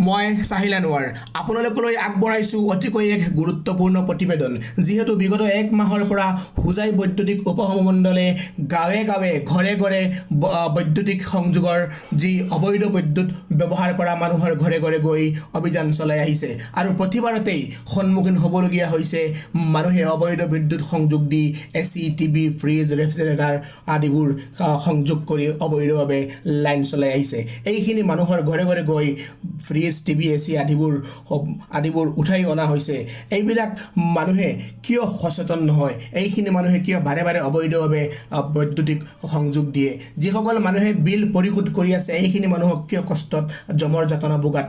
মই চাহিল আনোৱাৰ আপোনালোকলৈ আগবঢ়াইছোঁ অতিকৈ এক গুৰুত্বপূৰ্ণ প্ৰতিবেদন। যিহেতু বিগত এক মাহৰ পৰা হোজাই বৈদ্যুতিক উপসমণ্ডলে গাঁৱে গাঁৱে, ঘৰে ঘৰে বৈদ্যুতিক সংযোগৰ যি অবৈধ বিদ্যুৎ ব্যৱহাৰ কৰা মানুহৰ ঘৰে ঘৰে গৈ অভিযান চলাই আহিছে আৰু প্ৰতিবাৰতেই সন্মুখীন হ'বলগীয়া হৈছে মানুহে অবৈধ বিদ্যুৎ সংযোগ দি এচি, টিভি, ফ্ৰিজ, ৰেফ্ৰিজেৰেটাৰ আদিবোৰ সংযোগ কৰি অবৈধভাৱে লাইন চলাই আহিছে। এইখিনি মানুহৰ ঘৰে ঘৰে গৈ ফ্ৰিজ, টিভি, এচি আদিবোৰ আদিবোৰ উঠাই অনা হৈছে। এইবিলাক মানুহে কিয় সচেতন নহয়? এইখিনি মানুহে কিয় বাৰে বাৰে অবৈধভাৱে বৈদ্যুতিক সংযোগ দিয়ে? যিসকল মানুহে বিল পৰিশোধ কৰি আছে, এইখিনি মানুহক কিয় কষ্টত যমৰ যাতনা ভোগাত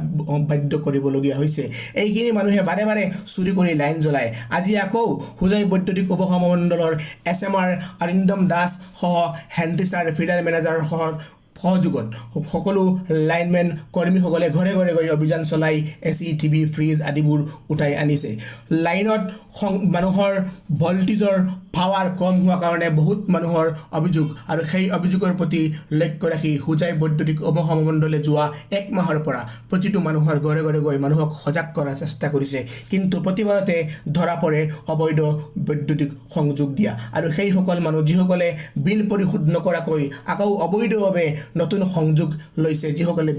বাধ্য কৰিবলগীয়া হৈছে? এইখিনি মানুহে বাৰে বাৰে চুৰি কৰি লাইন জ্বলায়। আজি আকৌ হোজাই বৈদ্যুতিক উপসমণ্ডলৰ এছএমআৰ অৰিন্দম দাস সহ হেনৰি ছাৰ, ফিডাৰ মেনেজাৰ সহ সহযোগত সকলো লাইনমেন কৰ্মীসকলে ঘৰে ঘৰে গৈ অভিযান চলাই এচি, টিভি, ফ্ৰিজ আদিবোৰ উঠাই আনিছে। লাইনত মানুহৰ ভল্টেজৰ পাৱাৰ কম হোৱাৰ কাৰণে বহুত মানুহৰ অভিযোগ আৰু সেই অভিযোগৰ প্ৰতি লক্ষ্য ৰাখি হোজাই বৈদ্যুতিক উপসমণ্ডলে যোৱা এক মাহৰ পৰা প্ৰতিটো মানুহৰ ঘৰে ঘৰে গৈ মানুহক সজাগ কৰাৰ চেষ্টা কৰিছে। কিন্তু প্ৰতিবাৰতে ধৰা পৰে অবৈধ বৈদ্যুতিক সংযোগ দিয়া আৰু সেইসকল মানুহ যিসকলে বিল পৰিশোধ নকৰাকৈ আকৌ অবৈধভাৱে নতুন সংযোগ লৈছে, যিসকলে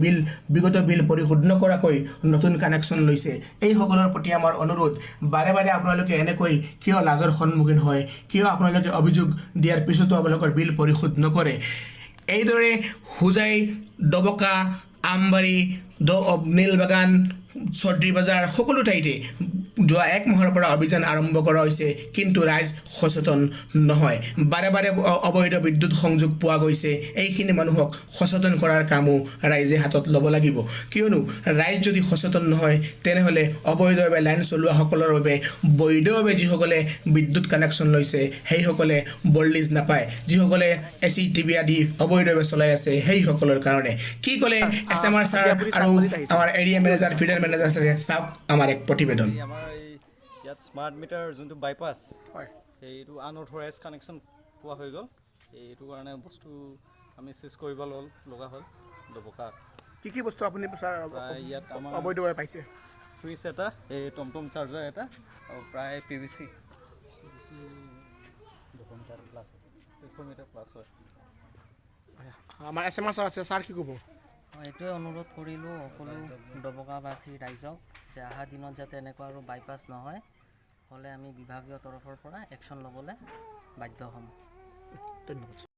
বিগত বিল পৰিশোধ নকৰাকৈ নতুন কানেকশ্যন লৈছে, এইসকলৰ প্ৰতি আমাৰ অনুৰোধ, বাৰে বাৰে আপোনালোকে এনেকৈ কিয় লাজৰ সন্মুখীন হয়? কিয় আপোনালোকে অভিযোগ দিয়াৰ পিছতো আপোনালোকৰ বিল পৰিশোধ নকৰে? এইদৰে হোজাই, ডবকা, আমবাৰী, নীলবাগান, চৌধুৰী বজাৰ সকলো ঠাইতে যোৱা এক মাহৰ পৰা অভিযান আৰম্ভ কৰা হৈছে। কিন্তু ৰাইজ সচেতন নহয়। বাৰে বাৰে অবৈধ বিদ্যুৎ সংযোগ পোৱা গৈছে। এইখিনি মানুহক সচেতন কৰাৰ কামো ৰাইজে হাতত ল'ব লাগিব। কিয়নো ৰাইজ যদি সচেতন নহয়, তেনেহ'লে অবৈধভাৱে লাইন চলোৱাসকলৰ বাবে বৈধভাৱে যিসকলে বিদ্যুৎ কানেকশ্যন লৈছে, সেইসকলে ভল্টেজ নাপায়। যিসকলে এচি, টিভি আদি অবৈধভাৱে চলাই আছে, সেইসকলৰ কাৰণে কি ক'লে এছএমআৰ ছাৰ আজি আপুনি আৰু চানমাৰীত আহিছে। আমাৰ এৰিয়া মেনেজাৰ, ফিডাৰ মেনেজাৰ ছাৰে, চাওক আমাৰ এক প্ৰতিবেদন। এই আমাৰ এই ইয়াত স্মাৰ্ট মিটাৰ যোনটো বাইপাছ, সেইটো আনঅথৰাইজ কানেকশ্যন পোৱা হৈ গ'ল। এইটো কাৰণে বস্তু আমি চিজ কৰিব লগা হ'ল ডবকাত। কি কি বস্তু আপুনি ছাৰ প্ৰায় ইয়াত আমাৰ অবৈধভাৱে পাইছে? ফ্ৰিজ এটা, এই টমটম চাৰ্জাৰ এটা আৰু প্ৰায় PVC 200 metre plus, 200 metre plus হয়। আমাৰ এছএমআৰ ছাৰ আছে, ছাৰ কি ক'ব? এইটোৱে অনুৰোধ কৰিলোঁ সকলো ডবকাবাসী ৰাইজক যে অহা দিনত যাতে এনেকুৱা আৰু বাইপাছ নহয়। হ'লে আমি বিভাগীয় তৰফৰ পৰা একশ্যন ল'বলৈ বাধ্য হ'ম। ধন্যবাদ।